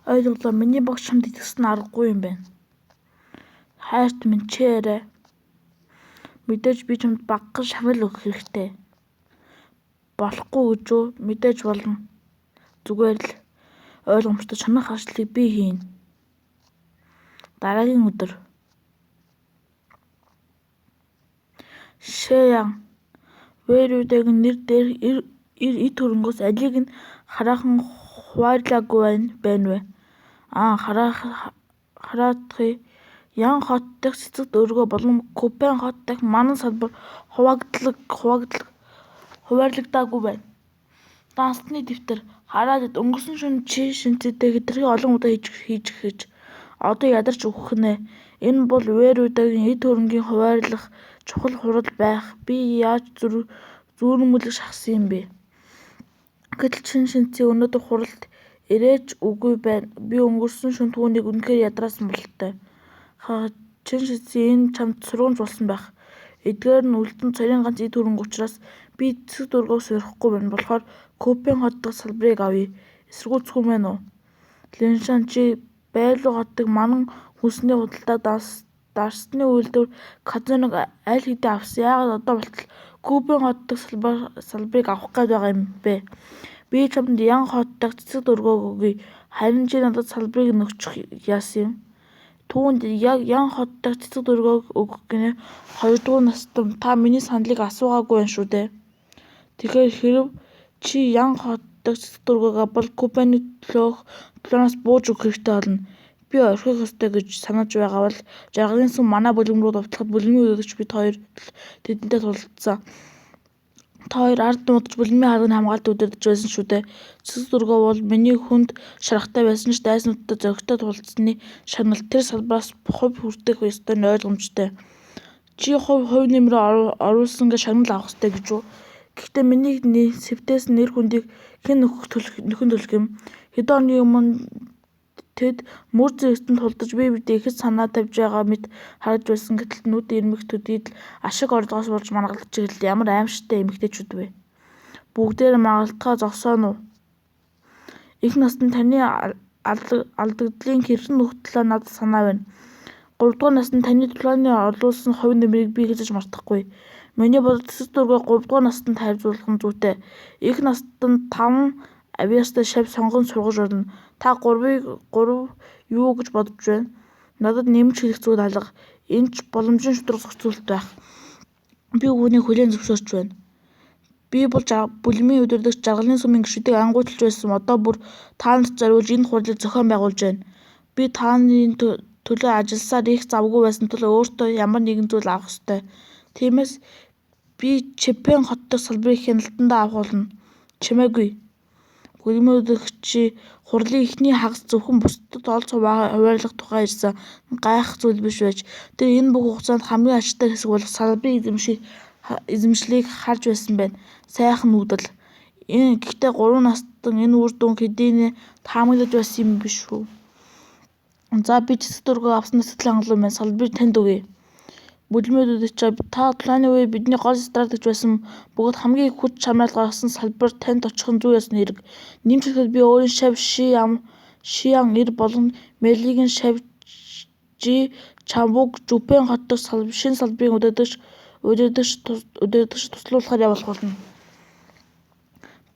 Ойлголоо. Миний багш чамд итгэсэн нь аргагүй юм байна. Хайрт минь чи арай. Мэдээж би чамд багахан шагнал өгөх хэрэгтэй. Болохгүй гэж үү? Мэдээж болно. Зүгээр л ойлгомжтой шунах ажлыг би хийнэ. Дараагийн өдөр. Шэян Вэрүдэгийн нэр дээр эд хөрөнгөөс алийг нь хараахан хуваарлаагүй байна вэ? Аа хараадах Ян хот дахь цэцэг дөргөө болон Купен хот дахь Манан салбар хуваарлагдаагүй байна. Дансны дэвтэр. Хараад ид өнгөрсөн шөнө чи шинцээтэй хэтэрхий олон удаа хийжихэж. Одоо ядарч үхнэ. Энэ бол Вэрүдэгийн эд хөрөнгийг хуваарлах чухал хурал байх. Би яаж зүүрмэлэх шахсан юм бэ? Гэтэл чин шинцээ өнөөдөр хуралд ирээд ч үгүй байна. Би өнгөрсөн шөнө түүнийг үнэхээр ядраасан бололтой. Чин шинцээ энэ чамд сургамж болсон байх. Эдгээр нь үлдсэн цорын ганц эд хөрөнгө учраас би цэцэг дөргөөг сойрохгүй байна. Болохоор Копен хот дахь салбарыг авъя. Эсэргүүцэхгүй байна уу? Линшан чи Байлу хотыг манан хүнсний худалдаа дарсны үйлдвэр казиног аль хэдийн авсан. Яагаад одоо болтол Купен хот дахь салбарыг авах гээд байгаа юм бэ? Би чамд Ян хот дахь цэцэг дөргөөг өгье. Харин чи надад салбарыг нь өгчих яасан юм? Түүнд яг Ян хот дахь цэцэг дөргөөг өгөх гэнэ. Хоёрдугаар настан та миний саналыг асуугаагүй байна шүү дээ. Тэгэхээр хэрэв чи Ян хот дахь цэцэг дөргөөг авбал Купены төлөөх тулаанаас бууж өгөх хэрэгтэй болно. Би орхих ёстой гэж санаж байгаа бол жаргалын сүм манай бүлэм рүү довтлоход бүлмийн удирдагч бид хоёр л тэдэнтэй тулалдсан. Та хоёр ард нуудаж бүлмийн хаалганы хамгаалалтыг удирдаж байсан шүү дээ. Цэцэг дөргөө бол миний хүнд шаргатай байсан ч дайснуудтай зоригтой тулалдсаны шагнал тэр салбараас хувь хүртэх ёстой нь ойлгомжтой. Чи хувь нэмрээ оруулсан гэж шагнал авах ёстой гэж үү? Гэхдээ миний сэвтээс нэр хүндийг хэн нөхөн төлөх юм? Хэдэн хоногийн өмнө тэд мөр зэрэгцэн тулдаж бие биедээ ихэд санаа тавьж байгаа мэт харагдаж байсан гэтэл нүд ирмэх төдийд л ашиг орлогоос болж маргалдаж эхэллээ. Ямар аимшигтай эмэгтэйчүүд вэ? Бүгдээрээ маргалдахаа зогсооно уу? Их насанд таны алдагдлыг хэрхэн нөхөх талаар надад санаа байна. Гуравдугаар насанд таны тулааны орлуулсан хувь нэмрийг би хэзээ ч мартахгүй. Миний бодлоор цэцэг дөргөө гуравдугаар настанд харьцуулах нь зүйтэй. Их настанд таван авьяастай шавь сонгон сургаж болно. Та гурвыг гурав юу гэж бодож байна? Надад нэмж хэлэх зүйл алга. Энэ ч боломжийн шударга зохицуулалт байх. Би үүнийг хүлээн зөвшөөрч байна. Би бол бүлмийн удирдагч жаргалын сүмийн гишүүдийг ангууталж байсан одоо бүр та нарт зориулж энэ хурлыг зохион байгуулж байна. Би та нарын төлөө ажилласаар их завгүй байсан тул өөртөө ямар нэгэн зүйл авах ёстой. Тиймээс би Чипен хот дахь салбарыг хяналтандаа авах болно. Чимээгүй. Бүлмийн удирдагчийн хурлын эхний хагас зөвхөн бусдад олз хуваарлах тухай ирсэн гайхах зүйл биш байж, тэр энэ бүх хугацаанд хамгийн ачаатай хэсэг болох салбарын эзэмшлийг харж байсан байна. Сайхан нүүдэл. Гэхдээ гурван настан энэ үр дүнг хэдийнээ таамаглаж байсан юм биш үү? За би цэцэг дөргөө авсандаа сэтгэл хангалуун байна. Салбарыг танд өгье. Бүлмийн удирдагчаа та тулааны үеэр бидний гол стратегч байсан бөгөөд хамгийн их хүч чамраал гаргасан салбар танд очих нь зүй ёсны хэрэг. Нэмж хэлэхэд би өөрийн шавь Ши Ян эр болон Мэлигийн шавь Жи Чанвуг Жүпен хот дахь шинэ салбарын удирдагчид туслуулахаар явуулах болно.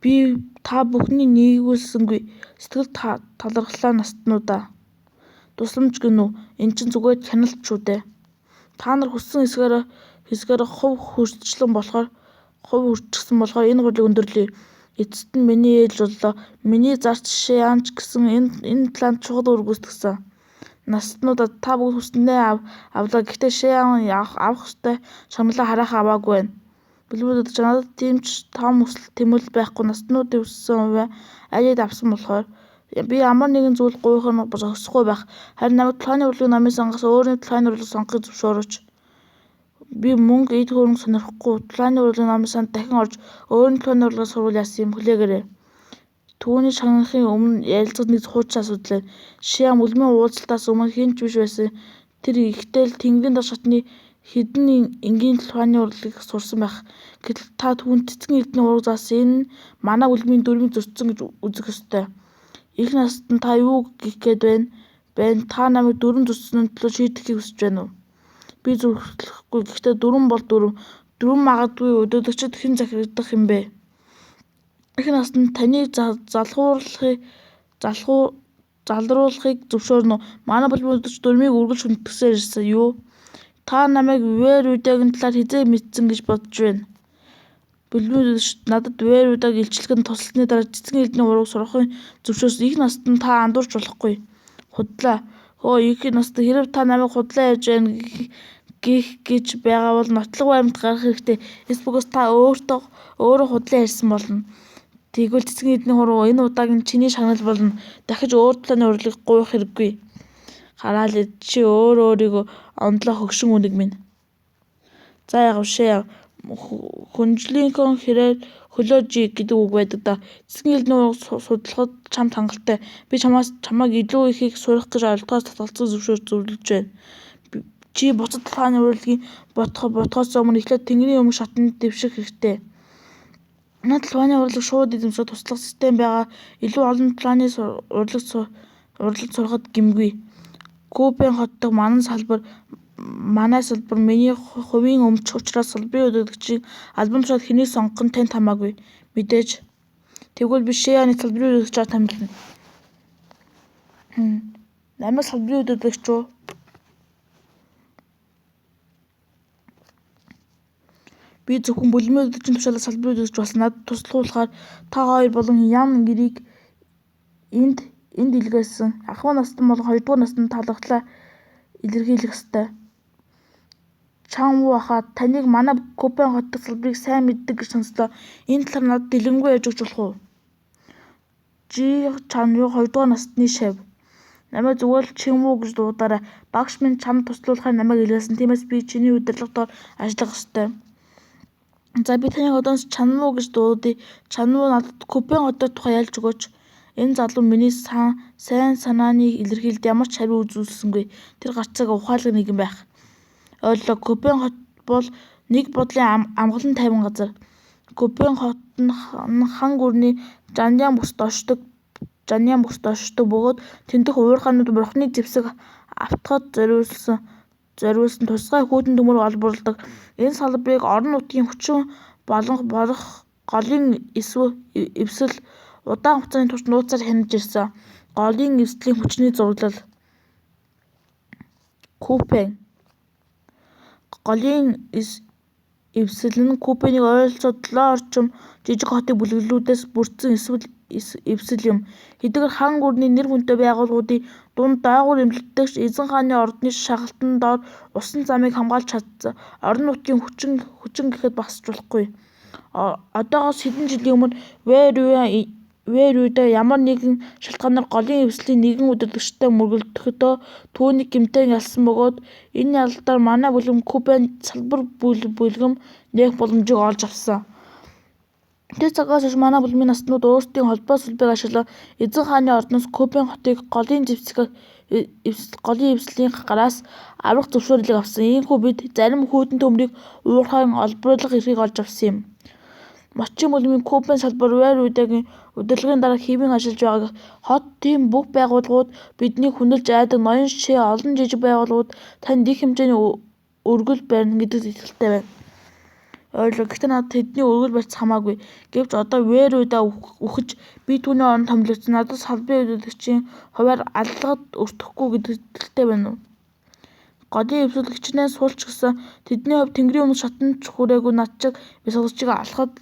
Би та бүхний нигүүлсэнгүй сэтгэл талархлаа настануудаа. Тусламж гэнэ үү? Энэ чинь зүгээр л хяналт шүү дээ. Та нар хүссэн хэсгээрээ хувь хүрчихсэн болохоор энэ хурлыг өндөрлөе. Эцэст нь миний ээлж боллоо. Миний зарц Ши Ян ч гэсэн энэ тулаанд чухал үүрэг гүйцэтгсэн. Настануудаа та бүгд хүссэнээ авлаа. Гэхдээ Ши Ян авах ёстой шагналаа хараахан аваагүй байна. Бүлмийн удирдагч надад тийм ч том хүсэл тэмүүлэл байхгүй настануудын хүссэн хувиа аль хэд авсан болохоор би ямар нэгэн зүйл гуйх нь зохисгүй байх. Харин намайг тулааны урлагийн номын сангаас өөрийн тулааны урлаг сонгохыг зөвшөөрөөч. Би мөнгө, эд хөрөнгө сонирхохгүй. Тулааны урлагийн номын санд дахин орж өөрийн тулааны урлагийг сурвал яасан юм хүлээгээрэй. Түүний шагнахын өмнө ярилцах нэг хуучин асуудал байна. Ши Ян бүлмийн уулзалтаас өмнө хэн ч биш байсан тэр ихтэй л Тэнгэрийн дор шатны хэдэн энгийн тулааны урлагийг сурсан байх. Гэтэл та түүнд цэцгэн эрдэнийн уурга заасан энэ нь манай бүлмийн дүрмийг зөрчсөн гэж үзэх ёстой. Их настан та юу гэх гээд байна та намайг дүрэм зөрчсөний төлөө шийтгэхийг хүсэж байна уу? Би зүрхлэхгүй. Гэхдээ дүрэм бол дүрэм. Дүрэм магадгүй удирдагчид хэн захирагдах юм бэ? Их настан таныг залруулахыг зөвшөөрнө үү? Манай бүлмийн удирдагч дүрмийг үргэлж хүндэтгэсээр ирсэн. Юу? Та намайг Вэ Рудагийн талаар хэзээ мэдсэн гэж бодож байна? Бүлмийн удирдагч надад Вэ Рудаг илчлэх нь тусалсаны дараа Цэцгэн элдэнийн хурууг сурахыг зөвшөөрсөн. Их настан та андуурч болохгүй. Худлаа. Хөө их настан хэрэв та намайг худлаа ярьж байна гэх гэж байгаа бол нотлох баримт гаргах хэрэгтэй. Эс бөгөөс та өөрөө худлаа ярьсан болно. Тэгвэл Цэцгэн элдэнийн хуруу энэ удаагийн чиний шагнал болно. Дахиж өөр дулааны урлыг гуйх хэрэггүй. Хараал чи өөр өөрийгөө онолоо хөгшин үнэг минь. За яах вэ шээ хөнжлийнхөө хэрээр хөлөө жий гэдэг үг байдаг даа. Цэцгэн элдэнийн хурууг судлахад чамд хангалттай. Би чамайг илүү ихийг сурах гэж оролдохоос татгалзахыг зөвшөөрч зөвлөж байна. Чи бусад дулааны урилгыг бодохоос өмнө эхлээд Тэнгэрийн өмнөх шатанд дэвших хэрэгтэй. Манай дулааны урлаг шууд эзэмшихэд туслах систем байгаа илүү олон дулааны урлаг сурахад гэмгүй. Купен хот дахь манай салбар миний хувийн өмч учраас салбарын удирдагчийн албан тушаалд хэнийг сонгох нь танд хамаагүй. Мэдээж. Тэгвэл би Шэаны салбарын удирдагчаар томилно. Намайг салбарын удирдагч уу? Би зөвхөн бүлмийн удирдагчийн тушаалаар салбарын удирдагч болсон. Надад туслахаар та хоёр болон Ян Гэрийг энд илгээсэн. Ахмад настан болон хоёрдугаар настан талархлаа илэрхийлэх ёстой. Чан Ву ахаа, таныг манай Купен хот дахь салбарыг сайн мэддэг гэж сонслоо. Энэ талаар надад дэлгэрэнгүй ярьж өгч болох уу? Жи Чан Ву хоёрдугаар насны шавь. Намайг зүгээр л Чин Ву гэж дуудаарай. Багш минь чамд туслуулахаар намайг илгээсэн. Тиймээс би чиний удирдлага дор ажиллах ёстой. За би таныг одоос Чан Ву гэж дуудъя. Чан Ву надад Купен хотын тухай ялж өгөөч. Энэ залуу миний сайн санааны илэрхийлэлд ямар ч хариу үзүүлсэнгүй. Тэр гарцааг ухаалаг нэгэн байх. Ойлголоо. Купен хот бол нэг бодлын амгалан тайван газар. Купен хот нь хан гүрний Жаньян бүсэд оршдог бөгөөд тэндэх уурхайнууд Бурханы зэвсэг автахад зориулсан тусгай хүйтэн төмөр олборлодог. Энэ салбарыг орон нутгийн хүчин болох голын эвсэл удаан хугацааны турш нууцаар хянаж ирсэн. Голын эвслийн хүчний зураглал. Купен. Голын эвсэл нь Купенийг ойролцоо 7 орчим жижиг хотын бүлэглэлүүдээс бүрдсэн эвсэл юм. Хэдийгээр хан гүрний нэр хүндтэй байгууллагуудын дунд доогуур эмнэлэгдэх ч эзэн хааны ордны шагалтан дор усан замыг хамгаалж чадсан орон нутгийн хүчин гэхэд багасч болохгүй. Одоогоос хэдэн жилийн өмнө Вэ Рүда ямар нэгэн шалтгаанаар голын эвслийн нэгэн удирдагчтай мөргөлдөхдөө түүнийг гэмтэн ялсан бөгөөд энэ ялалтаар манай бүлэм Купенд салбар бүлгэм нээх боломжийг олж авсан. Тэр цагаас хойш манай бүлмийн настанууд өөрсдийн холбоо сүлбээг ашиглан эзэн хааны ордноос Купен хотыг голын эвслийн гараас аврах зөвшөөрлийг авсан. Ийнхүү бид зарим хүйтэн төмрийг уурхайн олборлох эрхийг олж авсан юм. Мочин бүлмийн Купен салбар Вэ Рудагийн удирдлагын дараа хэвийн ажиллаж байгааг хотын бүх байгууллагууд биднийг хүндэлж айдаг ноён шээ олон жижиг байгууллагууд танд их хэмжээний өргөл барина гэдэгт итгэлтэй байна. Ойлголоо. Гэхдээ надад тэдний өргөл барьц хамаагүй. Гэвч одоо Вэ Руда үхэж би түүний оронд томилогдсон. Надад салбарын удирдагчийн хувиар аллагад өртөхгүй гэдэгт итгэлтэй байна уу? Голын эвсэл хичнээн сул ч гэсэн тэдний хувьд Тэнгэрийн өмнөх шатанд ч хүрээгүй над шиг бясалгагчийг алахад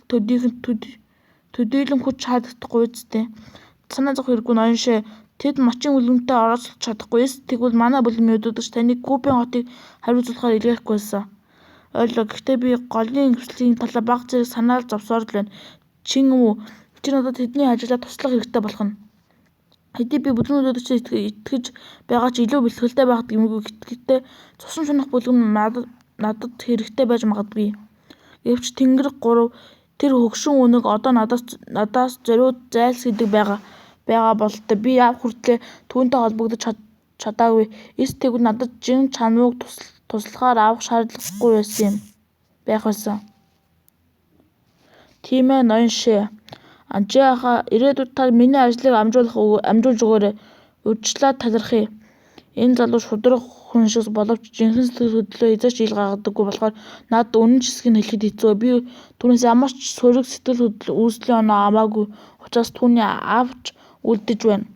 төдийлөн хүч шаардлагатай биз дээ. Санаа зовох хэрэггүй ноён шээ. Тэд мочин бүлгэмтэй оролцож чадахгүй. Эс тэгвэл манай бүлмийн удирдагч таныг Купен хотыг хариуцуулахаар илгээхгүй байсан. Ойлголоо. Гэхдээ би голын эвслийн талаар бага зэрэг санаа зовсоор л байна. Чин үү? Чи надад тэдний ажлаа туслах хэрэгтэй болох нь. Хэдий би бүлгийн удирдагчид итгэж байгаа ч илүү бэлтгэлтэй байхад гэмгүй. Гэхдээ цусан шунах бүлгэм надад хэрэгтэй байж магадгүй. Гэвч Тэнгэр гурав тэр хөгшин үнэг одоо надаас зориуд зайлсхийдэг байгаа бололтой. Би явх хүртлээ түүнтэй холбогдож чадаагүй. Эс тэгвэл надад Жин Чанвууг туслахаар авах шаардлагагүй байх байсан. Тийм ээ ноён шээ. Жи ахаа, ирээдүйд та миний ажлыг амжуулж өгөөрэй. Уучлаад талархъя. Энэ залуу шударга хүн шиг боловч жинхэнэ сэтгэл хөдлөлөө хэзээ ч ил гаргадаггүй болохоор надад үнэнч эсэхийг хэлэхэд хэцүү. Би түүнээс ямар ч сөрөг сэтгэл хөдлөл үүслийн оноо аваагүй учраас түүний авч үлдэж байна.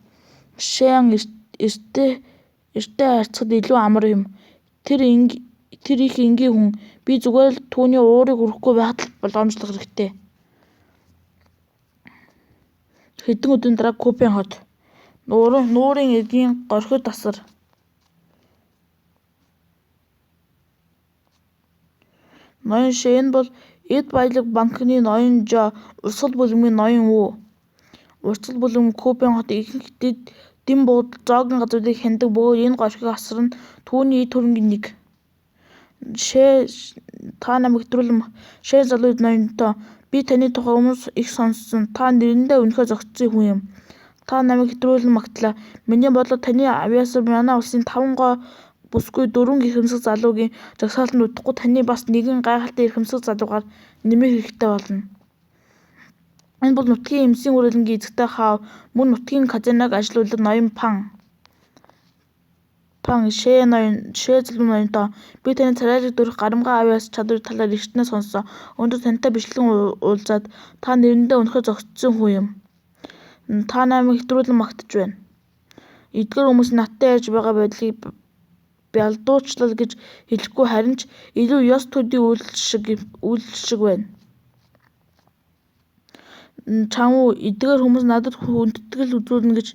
Шэян эртэй харьцахад илүү амар юм. Тэр их энгийн хүн. Би зүгээр л түүний уурыг хүрэхгүй байхад л болгоомжлох хэрэгтэй. Хэдэн өдрийн дараа Купен хот. Нуурын эргийн горхид асар. Ноён Шэ энэ бол эд баялаг банкны ноён Жо, урсгал бүлмгийн ноён Вү. Урсгал бүлэм Купен хотын ихэнх дэм буудал, зоогийн газруудыг хянадаг бөгөөд энэ горхиг асар нь түүний эд хөрөнгийн нэг. Шэ та намайг хэтрүүлэн Шэ залуу ноёнтой би таны тухай өмнө их сонссон. Та нэрэндээ үнэхээр зохицсон хүн юм. Та намайг хэтрүүлэн магтлаа. Миний бодлоор таны авьяасаар манай улсын 5 гоо бүсгүй 4 эрхэмсэг залуугийн жагсаалтанд удахгүй таны бас нэгэн гайхалтай эрхэмсэг залуугаар нэмэх хэрэгтэй болно. Энэ бол нутгийн эмсийн хүрээлэнгийн эзэгтэй хаав мөн нутгийн казиног ажилуулдаг ноён Пан. Пан Шэ ноён Шэ залуу ноёнтой би таны царайлаг дүрх гарамгай авьяас чадварын талаар эртнээс сонссон. Өнөөдөр тантай бичлэгэн уулзаад та нэрэндээ үнэхээр зохицсон хүн юм. Та намайг хэтрүүлэн магтаж байна. Эдгээр хүмүүс надтай ярьж байгаа байдлыг бялдуучлал гэж хэлэхгүй харин ч илүү ёс төдий үйлдэл шиг байна. Чамуу эдгээр хүмүүс надад хүндэтгэл үзүүлнэ гэж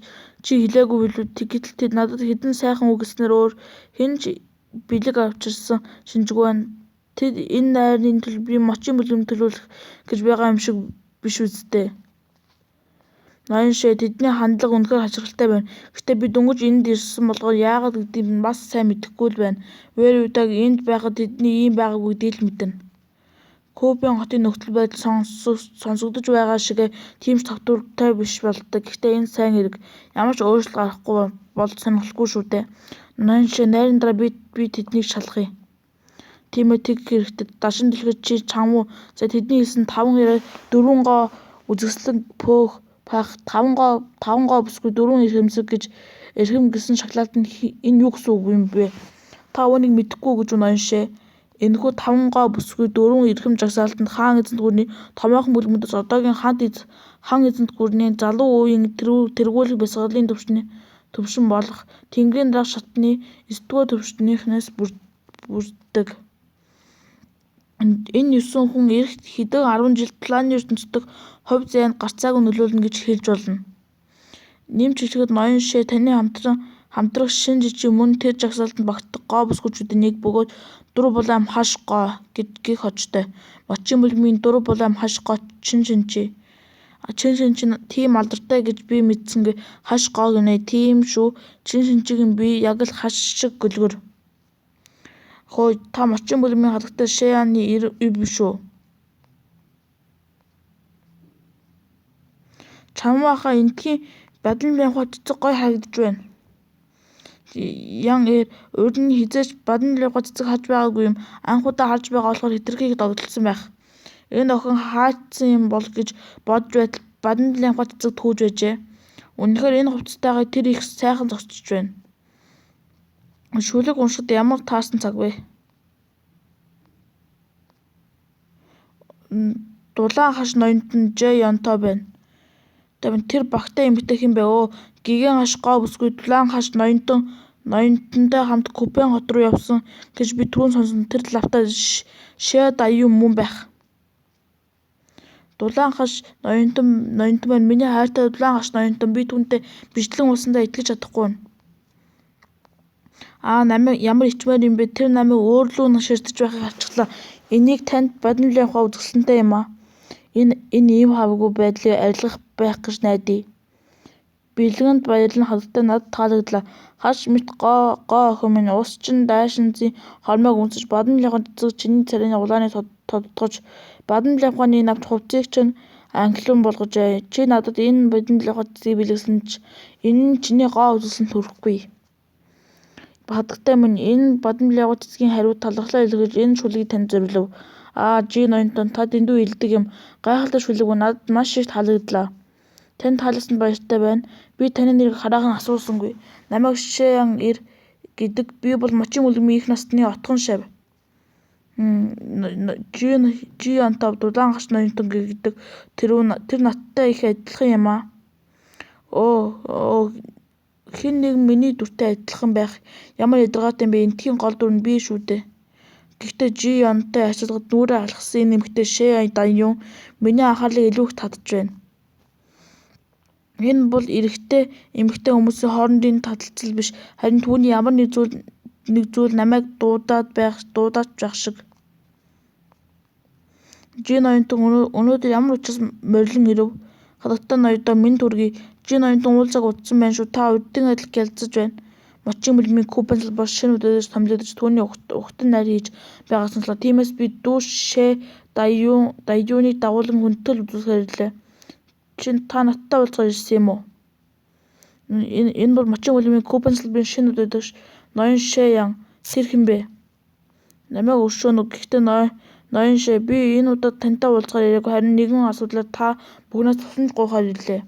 чи хэлээгүй билүү? Гэтэл тэд надад хэдэн сайхан үг хэлснээр өөр хэн ч бэлэг авчирсан шинжгүй байна. Тэд энэ найрны төлбөрийг мочийн бүлгэнд төлүүлэх гэж байгаа юм шиг биш биз дээ. Ноён Шэ тэдний хандлага үнэхээр хачирхалтай байна. Гэхдээ би дөнгөж энд ирсэн болохоор яагаад гэдгийг бас сайн мэдэхгүй л байна. Вэр Удаг энд байхад тэдний ийм байгаагүй гэдгийг л мэднэ. Кубын хотын нөхцөл байдал сонсогдож байгаа шигээ тийм ч тогтвортой биш болдог. Гэхдээ энэ сайн хэрэг. Ямар ч өөрчлөлт гарахгүй бол сонирхолгүй шүү дээ. Ноён Шэ найрын дараа би тэднийг шалгая. Тийм ээ тэгэх хэрэгтэй. Дашин дэлгэж чи чамуу за тэдний хэлсэн 5 яриа 4 гоо үзэсгэлэн пөөх пах 5 гоо бүсгүй 4 эрхэмсэг гэж эрхэм гэсэн шоколад нь энэ юу гэсэн үг юм бэ? Та үүнийг мэдэхгүй гэж үү ноён Шэ? Энэхүү 5 гоо бүсгүй 4 эрхэм жагсаалтанд хаан эзэнт гүрний томоохон бүлгүүдээс одоогийн хан эзэнт гүрний залуу үеийн тэргүүлэх бясалгалын түвшин болох Тэнгэрийн дарга шатны 9-р түвшнийхнээс бүрддэг. Энэ 9 хүн ирэх хэдэн 10 жилд планы ертөнц дэх хувь зээнд гарцаагүй нөлөөлнө гэж хэлж болно. Нэмж хэлэхэд ноён Шэ таны хамтрах шинэ жижиг мөн тэр жагсаалтанд багтдаг гоо бүсгүйчүүдийн нэг бөгөөд дур булаам хаш гоо гэх хочтой. Мочийн бүлмийн дур булаам хаш гоо чин шинчи. Чин шинчи тийм алдартай гэж би мэдсэнгүй хаш гоо гинэ. Тийм шүү. Чин шинчигийн бие яг л хаш шиг гөлгөр. Хөөе та мочийн бүлмийн хадагтай Шэяны ив биш үү? Чамуу ахаа эндхийн Бадамлынхаа цэцэг гоё харагдаж байна. Ян эр урд нь хэзээ ч Бадамлынхаа цэцэг харж байгаагүй юм. Анх удаа харж байгаа болохоор хэтэрхий их догдолсон байх. Энэ охин хаачсан юм бол гэж бодож байтал Бадамлынхаа цэцэг түүж байжээ. Үнэхээр энэ хувцастайгаа тэр их сайхан зогсож байна. Шүлэг уншихад ямар таарсан цаг вэ? Дулаан хаш ноёнт нь Ж Ёнтой байна. Тэр багтай эмэгтэй хэн бэ? Өө гэгэн хаш гоо бүсгүй дулаан хаш ноёнтонтой хамт Купен хот руу явсан гэж би түрүүн сонссон. Тэр лавтай Шэ Даюу мөн байх. Дулаан хаш ноёнтон байна. Миний хайртай дулаан хаш ноёнтон. Би түүнтэй бичлэн уулзсандаа итгэж чадахгүй байна. Аа намайг ямар ичмээр юм бэ? Тэр намайг өөр лүү ширтэж байхыг харчихлаа. Энийг танд Бадамлынхаа үзэсгэлэнтэй юм аа. Энэ ийм хавьгүй байдлыг арилгах байх гэж найдъя. Бэлгэнд баярлан хадагтай надад таалагдлаа. Хаш мэт гоо охин минь ус чинь даашинзын хормойг өмсөж Бадамлынхаа цэцэг чиний царайны улааныг тодотгож Бадамлынхааны навч хувцсыг чинь анхлан болгожээ. Чи надад энэ Бадамлынхаа цэцгийг бэлгэсэн ч энэ нь чиний гоо үзэсгэлэнт хүрэхгүй. Хадагтай минь энэ Бадамлынхаа цэцгийн хариуд талархлаа илэрхийлж энэ шүлгийг танд зориулав. Аа, Жи ноёнтон, та дэндүү илдэг юм. Гайхалтай шүлэг ба надад маш их таалагдлаа. Танд таалагдсанд баяртай байна. Би таны нэрийг хараахан асуусангүй. Намайг Шэ Ян Эр гэдэг. Би бол мочийн бүлгэмийн их насны отгон шавь. Жи Янтай дулаан гарч ноёнтон гэдэг тэр надтай их адилхан юм аа. Өө, хэн нэгэн миний дүртэй адилхан байх ямар ядаргаатай юм бэ? Энэтхэгийн гол дүр нь би шүү дээ. Гэхдээ Жи Янтай харьцуулахад нүүрээ алхасан энэ эмэгтэй Шэ Даюун миний анхаарлыг илүү их татаж байна. Энэ бол эрэгтэй эмэгтэй хүмүүсийн хоорондын таталцал биш, харин түүний ямар нэг зүйл намайг дуудаач байх шиг. Жи ноёнтон өнөөдөр ямар учраас морилон ирэв? Хатагтай ноёдоо мэнд хүргэе. Жи ноёнтон уулзааг удсан байна шүү. Та урдын адил гялалзаж байна. Мочийн бүлмийн Купен салбар шинэ удирдагч томилогдож түүний угтан найр хийж байгааг сонслоо. Тиймээс би дүү Шэ Даюуныг дагуулан хүндэтгэл үзүүлэхээр ирлээ. Та надтай уулзахаар ирсэн юм уу? Энэ бол мочийн бүлмийн Купен салбарын шинэ удирдагч ноён Шэ Ян. Тэр хэн бэ? Намайг өршөөнө үү? Гэхдээ ноён Шэ, би энэ удаад тантай уулзахаар ирээгүй, харин нэгэн асуудлаар та бүхнээс тусламж гуйхаар ирлээ.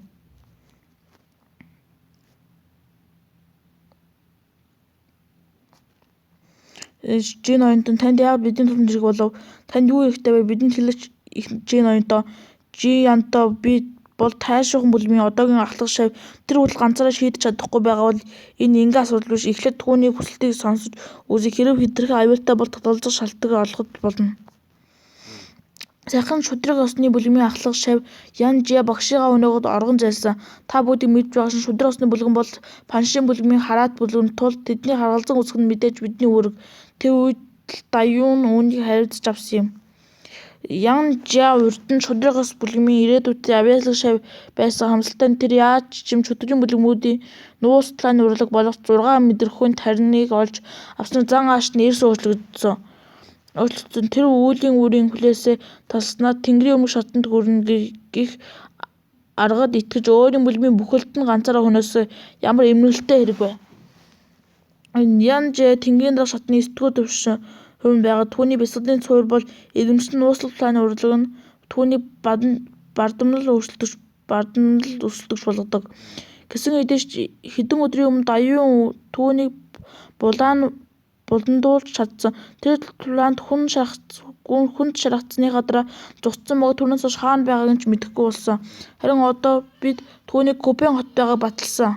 Жи ноёнтон, танд яагаад бидний тусламж хэрэг болов? Танд юу хэрэгтэй вэ? Бидэнд хэлээч Жи ноёнтон. Жи Янтай, би бол тайшуухан бүлмийн одоогийн ахлах шавь. Тэр хүртэл ганцаараа шийдэж чадахгүй байгаа бол энэ энгийн асуудал биш. Эхлээд түүний хүсэлтийг сонсож үзье. Хэрэв хэтэрхий аюултай бол таталзах шалтаг олоход болно. Саяхан шударга ёсны бүлгэмийн ахлах шавь Ян Жя багшийгаа өнөөгөөд оргон зайлсан. Та бүгдийг мэдж байгаа шиг шударга ёсны бүлгэм бол Паншийн бүлгэмийн хараат бүлгэм тул тэднийг харгалзан үзэх нь мэдээж бидний үүрэг. Тэр үед л Даюун үүнийг хариуцаж авсан юм. Ян Жя урд нь шударга ёс бүлгэмийн ирээдүйтэй авьяаслаг шавь байсан. Харамсалтай нь тэр яаж ч юм чөтгөрийн бүлгэмүүдийн нууц планы урлаг болох 6 мэдрэхүйн тарныг олж авснаар зан ааш нь эрс өөрчлөгдсөн. Тэр үйлийн үрийн хүлээсээ тасласнаар тэнгэрийн өмнөх шатанд хүрнэ гэх аргад итгэж өөрийн бүлгэмийг бүхэлд нь ганцаараа хөнөөсөн ямар эмнэлэлтэй хэрэг вэ? Ян Жя тэнгэрийн дарга шатны 9-р түвшинд байгаа түүний бясалгалын суурь бол иргэмшсэн нууцлаг планы урлаг нь түүнийг бардамнал өрсөлдөгч болгодог. Гэсэн хэдий ч хэдэн өдрийн өмнө Даюун түүнийг буландуулж чадсан. Тэр планд хүнд шархагдсаныхаа дараа зугтсан бөгөөд түүнээс хойш хаана байгааг нь ч мэдэхгүй болсон. Харин одоо бид түүнийг Купен хотод байгааг баталсан.